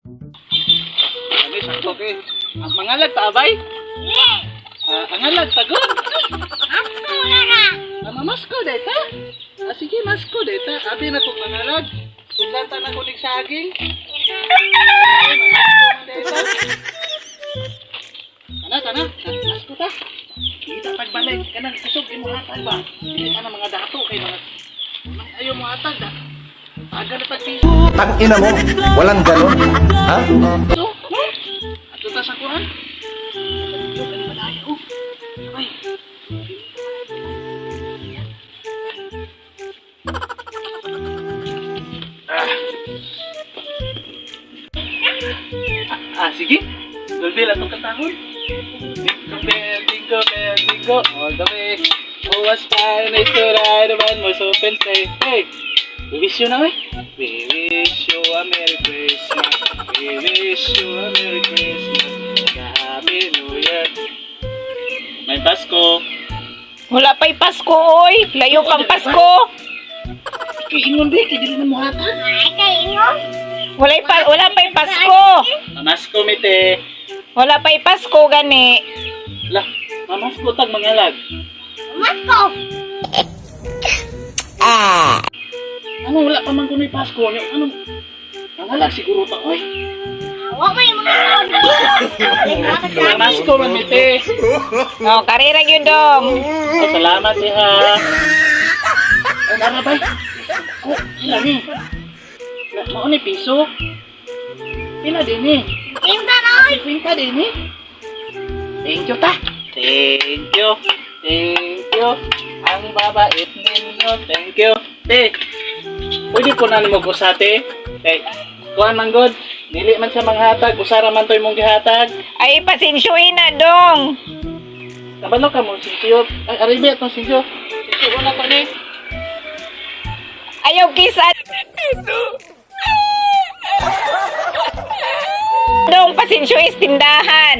Ano, sakto kay. Ang mangalag ta abay? Ah, angalag tagod. Masko na ka. Ah, mamasko deta. Ah, sige, masko deta. Abi na kong mangalag. Tudlan ta na ko nig saging. Ay, mamasko man deta. Tana, tana. Masko ta. Kita pagbalik kanang kusog imo hatag ba. Dili ka na mga dato kay mga mga ayaw mo hatag da. Taga na tag piso. Tang ina mo, walang ganon. Ha? No? Ato ta sa kuan. Yo kani balaya oh. Ay. Ah, ah, sige. Dulbil atong katahon. Jingle bell, jingle bell, jingle all the way. Oh, what fun it is to ride a one-horse open sleigh. Hey, we wish you na, eh. We wish you a Merry Christmas. We wish you a Merry Christmas. And a Happy New Year. May Pasko. Wala pa'y Pasko, oy. Layo pang Pasko. Kay ingon di, kay dili na mo hatag. Ay, kay ingon. Wala pa'y Pasko. Mamasko mite. Wala pa'y Pasko gani. Lah, mamasko tag mangalag. Masko. Ano wala pa man kuno'y Pasko? Ano, ano? Mangalag siguro ta, oy. Wa may mga Mamasko man mite. Oh, karira gyud dong. Oh, salamat siya. Ay, nara bay. Ko, ila ni. Mao ni piso. Pila din ni. Kinsa na oy. Kwenta din ni. Thank you ta. Thank you. Thank you. Ang babait ninyo. Thank you. Te, pwede po na nimo usa te. Te, kuan man god. Dili man sa manghatag, usara man to'y mong gihatag. Ay, pasensyuin na dong. Kabalo ka mo, sinsyo. Ay, aribi atong sinsyo. Sinsyo, wala pa ni. Ayaw kisa. Dong, pasensyuin tindahan.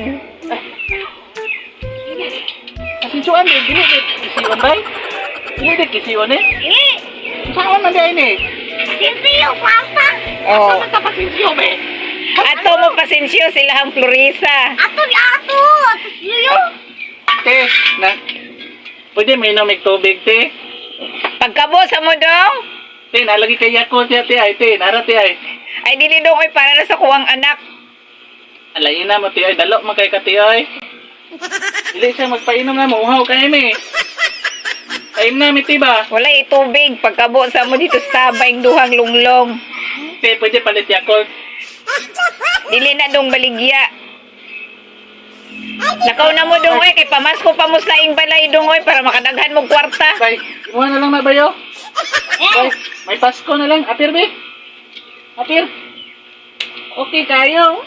Kasinsyoan din, dili din kisiwan bay. Dili din kisiwan eh. Eh, Saan man din eh? sinsiyo papa. Oh. Saan ka pasinsyo be? Ato mo pasensyo sila ang Florisa. Ato ni ato. Ato siyo. Te, na, pwede may inom tubig, te. Pagkabo sa mo dong. Te, nalagi kay Yakult ya, te, ay, te, nara, te, ay. Ay dili dong oy para na sa kuwang anak. Alain na mo, te, ay, dalo man kay ka, te, ay. Dili siya magpainom na, mauhaw kayo mi. Kain na, mi, te, ba? Wala tubig pagkabo sa mo dito sa tabay duhang lunglong. Te, pwede palit Yakult. Dili na dong baligya. Lakaw na mo dong oy kay pamasko pa mo sa laing balay dong oy para makadaghan mo kwarta. Bay, imuha na lang na bayo. Bay, may Pasko na lang. Apir, be. Apir. Okay, kayo.